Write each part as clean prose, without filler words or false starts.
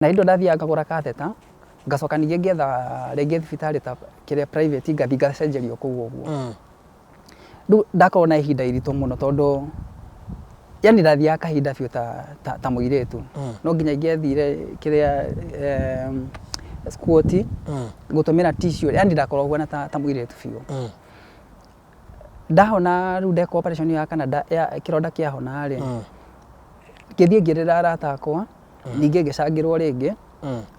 Na hĩndĩ ĩyo ndathiaga ngagũra catheter, ngacoka ningĩ ngetha rĩngĩ thibitarĩ ta kĩrĩa private ngathiĩ ngacenjerio kũu ũguo. Rĩu ndakorwo na ihinda iritũ mũno tondũ yani ndathiaga kahinda biũ ta, ta, ta mũirĩtu. No nginya ingĩathire kĩrĩa squat, gũtũmĩra tissue, yani ndakoragwo huana ta, ta mũirĩtu biũ. Ndahona rĩu ndekwo operation ya kana ya kĩronda kĩahona rĩ, ngĩthiĩ ngĩrĩra arata akwa, ningĩ ngĩcangĩrwo rĩngĩ.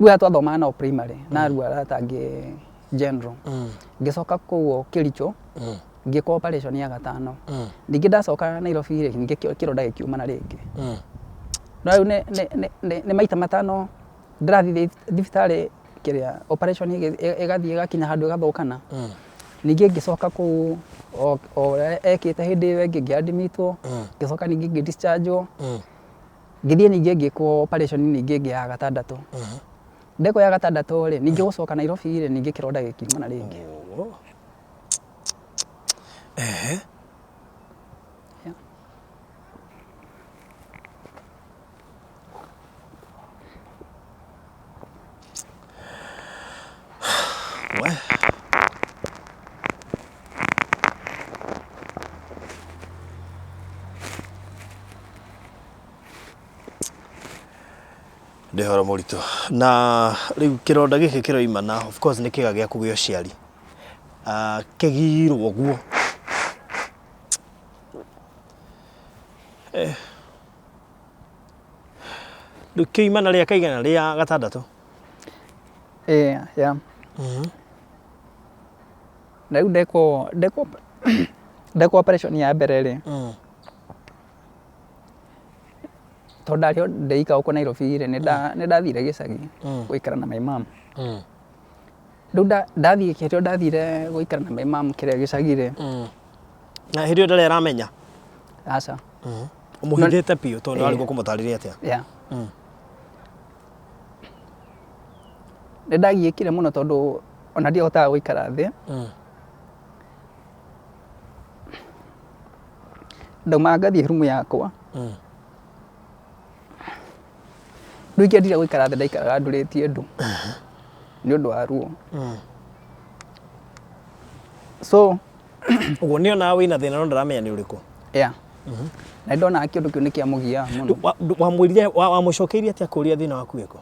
Rĩu aya twathomaga nao primary na rĩu arata angĩ general. Ngĩcoka kũu o Kericho, ngĩkwo operation ya gatano. Ningĩ ndacoka Nairobi rĩ, ningĩ kĩronda gĩkiumana rĩngĩ. No rĩu nĩ maita matano ndĩrathiĩ thibitarĩ kĩrĩa operation ĩgathiĩ ĩgakinya handũ ĩgathũkana. Ningĩ ngĩcoka kũu o ũrĩa ekĩte hĩndĩ ĩyo ĩngĩ ngĩ admit wo, ngĩcoka ningĩ ngĩ discharge wo. Ngĩthiĩ ningĩ ngĩkwo operation ningĩ ĩngĩ ya gatandatũ. Ndekwo ya gatandatũ rĩ, ningĩ gũcoka Nairobi rĩ, ningĩ kĩronda gĩkiumana rĩngĩ. Ehe. Yeah. We. Nĩ ũhoro mũritũ na rĩu kĩronda gĩkĩ kĩroimana of course nĩ kĩga gĩaku gĩa ũciari. Ah, kĩgirwo ũguo. Eh. Rĩu kĩoimana rĩa kaigana rĩa gatandatũ? Ĩĩ, yeah. Na rĩu ndekwo ndekwo ndekwo operation ya mbere rĩ, tondũ ndarĩ o ndĩika gũkũ Nairobi rĩ, nĩ ndathire gĩcagi gũikara na my mom. Rĩu ndathiĩ kĩrĩa ndathire gũikara na my mom kĩrĩa gĩcagi rĩ, Na hĩndĩ ĩyo ndarĩ aramenya? Aca. Ũmũhithĩte biũ tondũ nĩ warigwo kũmũtarĩria atĩa? Yeah. Nĩ ndagiĩkire mũno tondũ ona ndiahotaga gũikara thĩ. Ndaumaga ngathiĩ rumu yakwa. Rĩu ingĩendire gũikara thĩ ndaikaraga ndurĩtie ndu nĩ ũndũ wa ruo. So Ũguo nĩ onaga wĩna thĩna no ndaramenya nĩ ũrĩkũ. Yeah. Na nĩndonaga kĩũndũ kĩu nĩ kĩamũgiaga mũno. Wamwĩrire wamũcokeirie atĩa kũria thĩna waku wĩkũ?